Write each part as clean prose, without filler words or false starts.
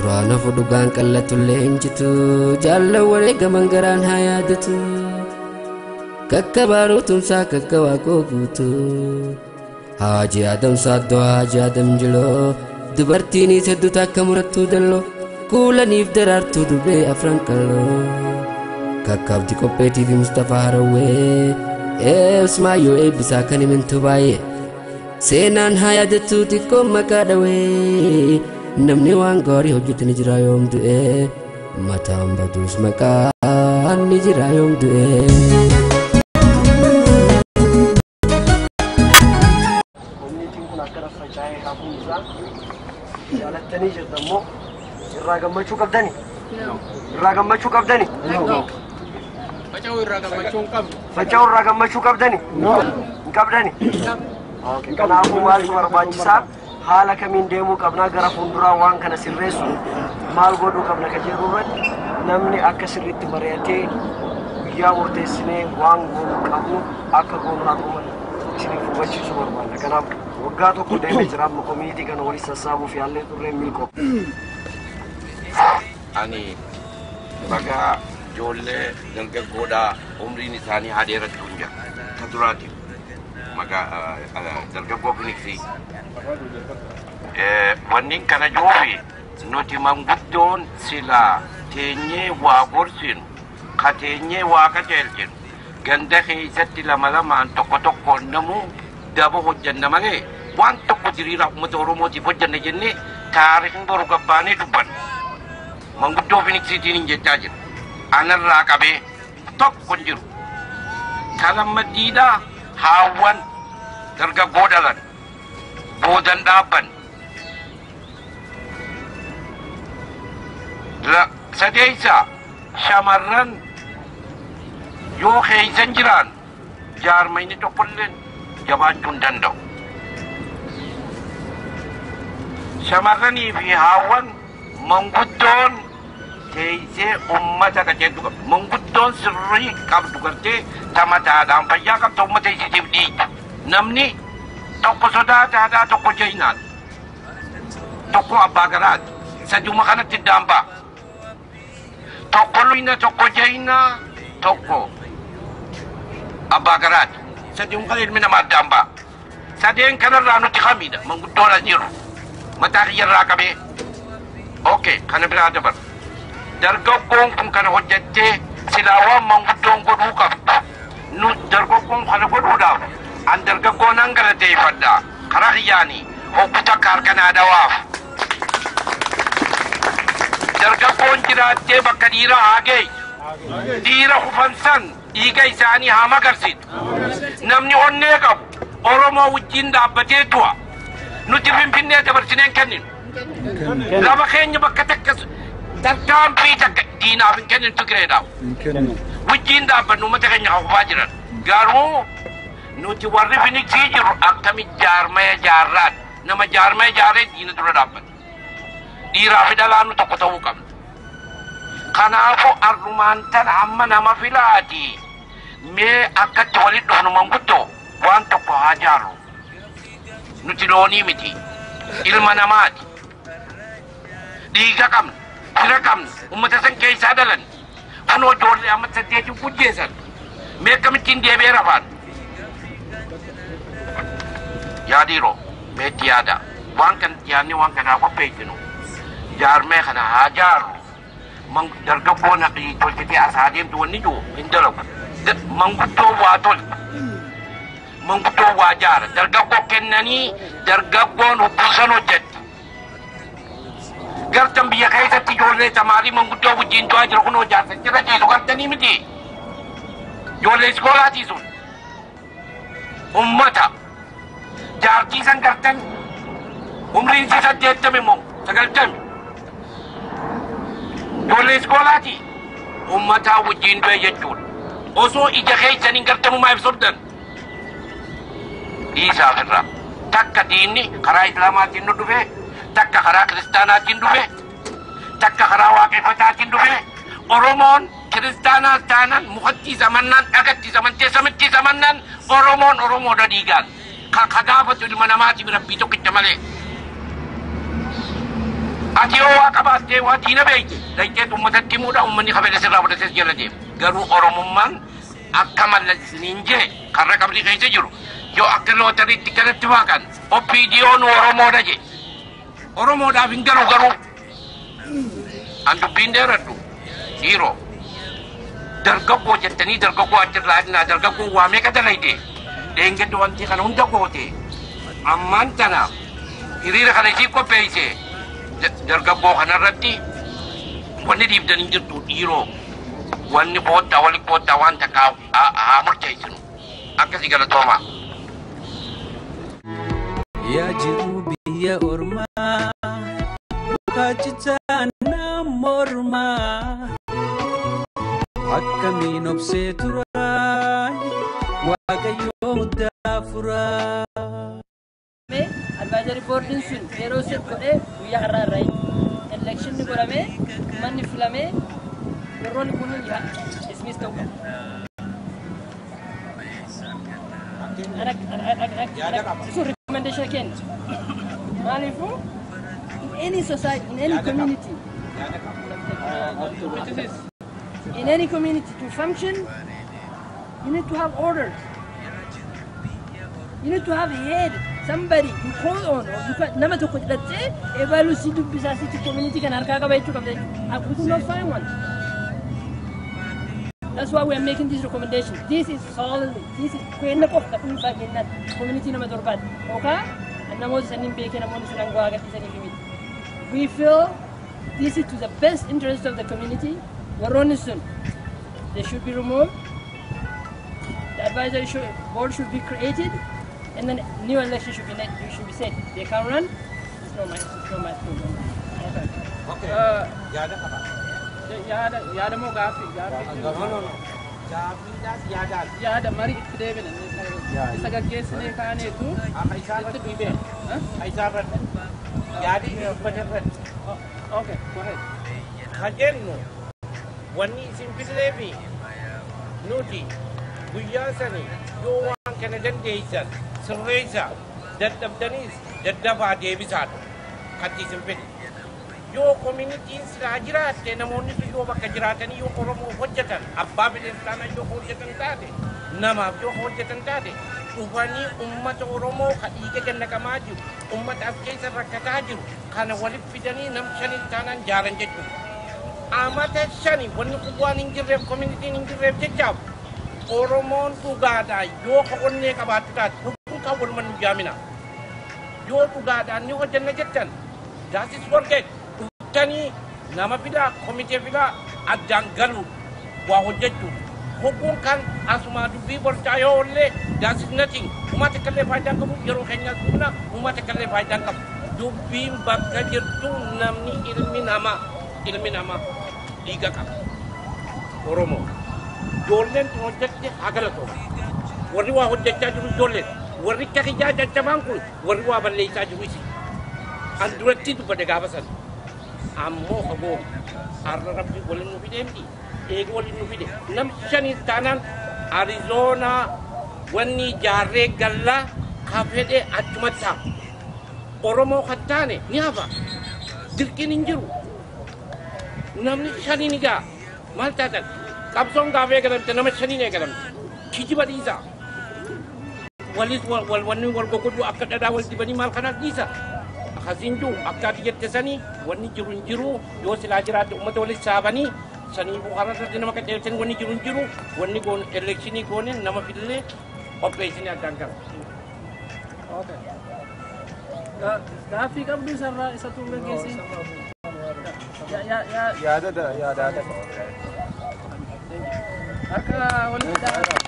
Duraan hafu dhugaan qallatullee hin jitu jaallan wareegaman garaan haa yaadatu kakkabaaruu tumsaa kakka waaqoo guutuu Haaji Adam Saaddoo Haaji Adam Jiloo dubartiinis hedduu takka murattuu dalloo kuulaniif daraartuu durbee afran qalloo kakkaabdi qopheetii fi Mustafaa Harawwee Usmaayyoo eebbisaa kan himintu baay'ee seenaan haa yaadattu xiqqoo maqaa dhawee namni waan gaarii hojjete ni jira yoom du'e mataan baduus maqaan ni jira yoom du'e. Koominitiin kun akkana faca'ee hafuun isaa jaalattanii jirtan moo irraa gammachuu qabdani? Irraa gammachuu qabdani? Faca'uu irraa gammachuu hin qabnu. Faca'uu irraa gammachuu qabdani? Hin qabdani? Kanaafuu maaltu barbaachisaa? Haala kamiin deemuu qabnaa gara fuulduraa waan kana sirreessu maal godhuu qabna ka jedhu irratti namni akka sirriitti mari'atee guyyaa murteessinee waan goonuu qabnu akka goonu haa isiniif hubachiisuu barbaanna. Kanaaf waggaa tokko deemee jira amma koominitii kana walitti sassaabuuf yaallee turree milkoo. Ani bagaa ijoollee dargaggoodhaa umriin isaanii haa dheerattu hin jira. Ta duraatiif maqaa dargaggoo Finiksii. Wanni kana juufi nuti manguddoon silaa teenyee waa gorsinu ka teenyee waa qajeelchinu ganda keessatti lama lamaan tokko tokkoon namuu daba hojjanna malee waan tokko diriiraa uummata Oromootiif hojjanna jennee taarikhni boru gabbaanee dubbanna. Manguddoo Finiksiitiin hin jechaa jira. Anarraa qabee tokko hin jiru. Kalammaddiidhaa haawwan dargaggoo dhalan boodan dhaabban. Sadeessa shamarran yoo keeysan jiraan jaarmayni tokkolleen jabaachuu hin danda'u. Shamarranii fi haawwan manguddoon teessee uummata qajeeltu qabdu. Manguddoon sirrii qabdu gartee tamataadhaan fayyaa qabdu uummata isiitiif dhiitu. Namni tokko sodaataadhaa tokko jayinaadha. Tokko abbaa garaati. Saduma kanatti iddaan ba'a. Tokko luyna tokko jayinaa tokko abbaa garaati. Saduma kana ilmi namaa addaan ba'a. Sadeen kanarraa nuti kamiidha manguddoon as jiru. Mataa kiyyarraa qabee. Okay, kana biraa dabar. Dargaggoon kun kana hojjettee silaa waan manguddoon godhuu qabdu. Nu dargaggoon kana godhuudhaaf an dargaggoon an galateeffadha. Karaa kiyyaanii hoggu takka harka naa dhawaaf. Dargaggoon jiraattee bakka dhiiraa haa geessu. Dhiira hufan san dhiiga isaanii haa magarsiisu. Namni onnee qabu Oromoo wajjin dhaabbatee du'a. Nuti Finfinnee dabarsinee hin kenninu. Lafa keenya bakka takka tarkaanfii takka diinaaf hin kenninu Tigireedhaaf. Wajjin dhaabbannu uummata keenya hafaa jiran. Garuu nuti warri Finiksii jirru akkami jaarmaya jaarraadha. Nama jaarmaya jaaree diina dura dhaabbata. Dhiiraa fi dhalaan nu tokko ta'uu qabna. Kanaafuu arrumaan tana amma nama filaati. Mee akkatti walitti dhufnu manguddoo waan tokko haa jaarru. Nuti loonii miti. Ilma namaati. Dhiiga qabna. Fira qabna. Uummata san keessaa dhalan. Kunoo ijoollee amma saddeetiin gujjeessan. Mee akkamittiin deebi'ee rafaan? Yaa dhiiroo meetti yaada. Waan kan yaadni waan kanaa qopheessinu. Jaarmee kana haa jaarru. Dargaggoon tolchitee as haa deemtu wanni jiru hin dalagu. Manguddoo waa tolcha. Manguddoo waa jaara. Dargaggoo kennanii dargaggoon hubbisan hojjetti. Gartan biyya keessatti ijoollee tamaarii manguddoo wajjin du'aa jiru kunoo jaarsa jira ciisu gartanii miti. Ijoollee iskoolaatii sun. Ummata. Jaartii san gartan umriin si 80 moo 90. Ijoollee iskoolaatii ummataa wajjin du'e jechuudha. Osoo ija keessaniin gartanumaa ibsoddan. Dhiisaaf irraa. Takka diinni karaa Islaamaatiin nu dhufe, takka karaa Kiristaanaatiin dhufe, takka karaa Waaqeffataatiin dhufe. Oromoon kiristaanaas taanaan mukatti zamannaan dhagatti zamantee samitti zamannaan Oromoon Oromoodha dhiigaan. Ka gaafatu ilma namaatiif Rabbii tokkicha malee. Ati yoo waa qabaattee waa diina beekte dhaqxee uummatatti himuudha uummanni kabeela sirraa fudhatees jala deema. Garuu Oromummaan akka mallasniin jee karra qabrii keessa jiru yoo akka lootariitti galatti waaqan OPDO'n Oromoodha jee. Oromoodhaaf hin galu garuu. An dubbiin dheeradhu dhiiroo dargaggoo jettanii dargaggoo achirraa adinaa dargaggoo waa meeqa dalayte dheengadde wanti kana hunda goote ammaan tana hiriira kana isii qopheesse dargaggoo kanarratti wanni dhiibdan hin jirtu dhiiroo wanni koottaa wali koottaa waan takka haa murteessinu akkasii galatoomaa. Yaa jiru biyya ormaa mukachitaan mormaa akkamiin obsee turaa Waaqayyoo muddaa furaa. Advisory boardiin sun yeroo set godhee guyyaa har'aa irraa election godhamee manni filamee warroonni kun dismiss ta'uu qabu. Sun recommendation kenna. Maaliifuu in any society, in any community, in any community to function, you need to have orders. You need to have a head, somebody you call on, or you can nama tokko jedhattee ebaluu si dubbisaa sitti community kan harkaa qaba jechuu qabda jechuudha. We could not find one. That's why we are making this recommendation. This is solely, this is kenna qofa dhuunfaa kennaan community nama torbaati. Yookaan namoota saniin beekee namoonni sun aangoo agarsiisaniif miti. We feel this is to the best interest of the community. Warroonni sun, they should be removed. The advisory board should be created, and then new election should be should be set. They can run. It's not my problem. Okay. Yaada qaba. Yaada yaada moo gaaffii gaaffii? No. Gaaffiidhaas yaadaas. Yaada marii itti deebina isa gaggeessinee kaaneetu Akka isaarratti dhibee. Isaarratti. Yaadi dubbata irratti. Okay, go ahead. Ka jennu wanni isin fillee fi nuti guyyaa sani yoo waan kana dandeessan sirreessa dadhabdaniis daddafaa deebisaadha kan isin fedhe. Yoo communityn silaa jiraatte namoonni sun yoo bakka jiraatanii yoo Oromoo hojjetan abbaa bineensaa yoo hojjetan taate namaaf yoo hojjetan taate dhufanii ummata Oromoo ka dhiiga gannaqamaa jiru ummata as keessa rakkataa jiru kana walitti fidanii nam shanis taanaan jaaran jechuudha. Amata shani wanni kun waan hin jirreef communityn hin jirreef jechaaf Oromoon dhugaadhaan yoo ka onnee qabaattu taate hukkun kan waluman nu jaamina. Yoo dhugaadhaan ni hojjenna jettan that is forget dhuftanii nama fidaa komitee fidaa addaan galuun waa hojjechuun hukkuun kan asumaa dubbii borcaa yoo ollee that is nothing uummata kallee faayidaa qabu yeroo keenyaas humna uummata kallee faayidaa qabu dubbiin bakka jirtu namni ilmi namaa dhiiga qaba Oromoo. Ijoolleen tun hojjette haa galatoomu. Warri waa hojjechaa jiru ijoolleen. Warri akka kiyyaa jajjabaan kun warri waa balleessaa jiru isi. An duratti dubbate gaafa sana. Ammoo hagoo har'a rabbi waliin nu fideemti. Eega waliin nu fide. Nam shanis taanaan Arizoonaa wanni jaarree gallaa ka fedhe achumatti hafa. Oromoo kan taane ni hafa. Dirqiin hin jiru. Namni shanii ni ga'a. Maal taatan? Qabsoon gaafa eegalamte nama shaniin eegalamte. Kijiba dhiisaa. Walis wal wanni wal goggodhu akka dhadhaa wal dibanii maal kanaas dhiisa. Akkasiin jiru akka ati jette sanii wanni jiru hin jiru yoo silaa jiraatte uummata walis saabanii sanii karaa irratti nama qajeelchan wanni jiru hin jiru wanni goone election goone nama fillee qopheessinee addaan gara. Okay. Gaaffii qabdu isarraa isatu gaggeessin. Yaa Yaada yaada. Harka walitti dhahaa.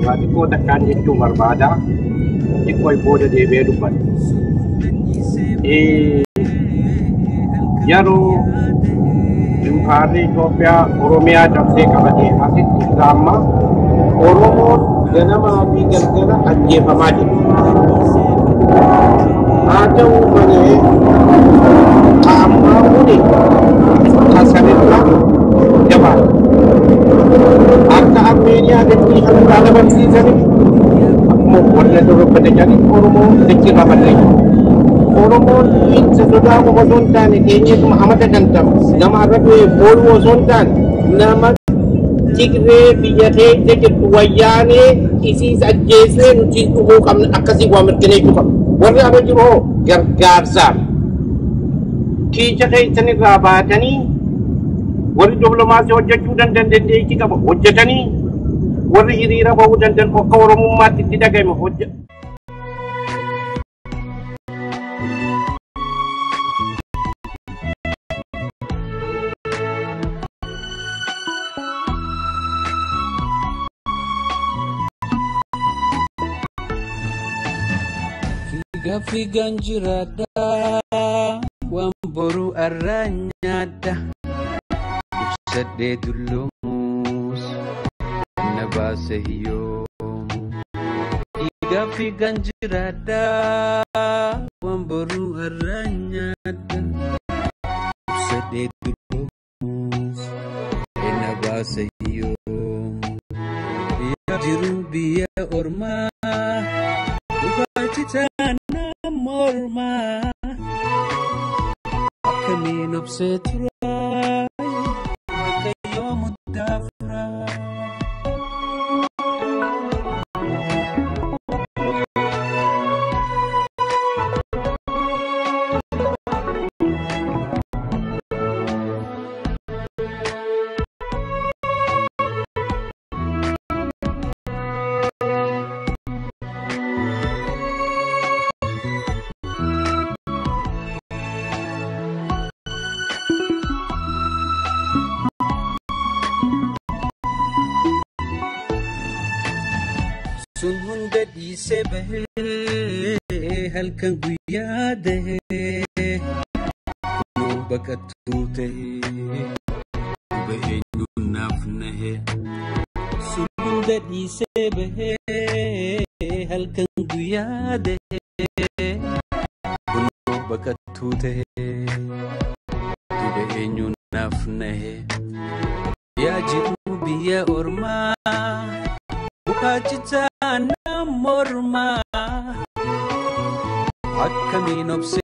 Waa xiqqoo takkaan jechuun barbaada. Xiqqoo booda deebi'ee dubbata. Yeroo impaarri Itoophiyaa Oromiyaa cabsee qabatee asitti amma Oromoon ganamaa fi galgala ajjeefamaa jira. Haa ta'u malee ammaa kuni kasanirra jabaadha. Akka Armeeniyaa dachii kan irraa dabarsiisani Achirraa balleessu. Oromoon insa sodaa qofa osoo hin taane keenyatuma amata danda'u nama irra du'e booluu osoo hin taane nama Tigree biyya keessa jirtu wayyaanee isiis ajjeesnee nuti dhuguu qabna akkasii waa mirkaneessuu qabna. Warri ala jiru hoo gargaarsaaf kiisha keessan irraa baatanii warri diplomaasii hojjechuu danda'an dandeettii qaba hojjetanii warri hiriira bahuu danda'an akka Oromummaatti itti dhagahame hojje. Fiiga fiigaan jiraadha waan boru arraa nyaadha ibsadhee dulloomus na baase hiyyoomu. Fiiga fiigaan jiraadha waan boru arraa nyaadha ibsadhee dulloomus na baase hiyyoomu. Yaa jiru biyya ormaa. Dhugaachitaana mormaa akkamiin obsee turaa Waaqayyoo muddaa furaa. Sun hunda dhiisee bahee halkan guyyaa dahee kunoo baqattuu ta'ee bahee naaf nahee. Sun hunda dhiisee bahee halkan guyyaa dahee kunoo baqattuu ta'ee bahee naaf nahee. Yaa jiru biyya ormaa. Dhugaachitaana mormaa akkamiin obsee.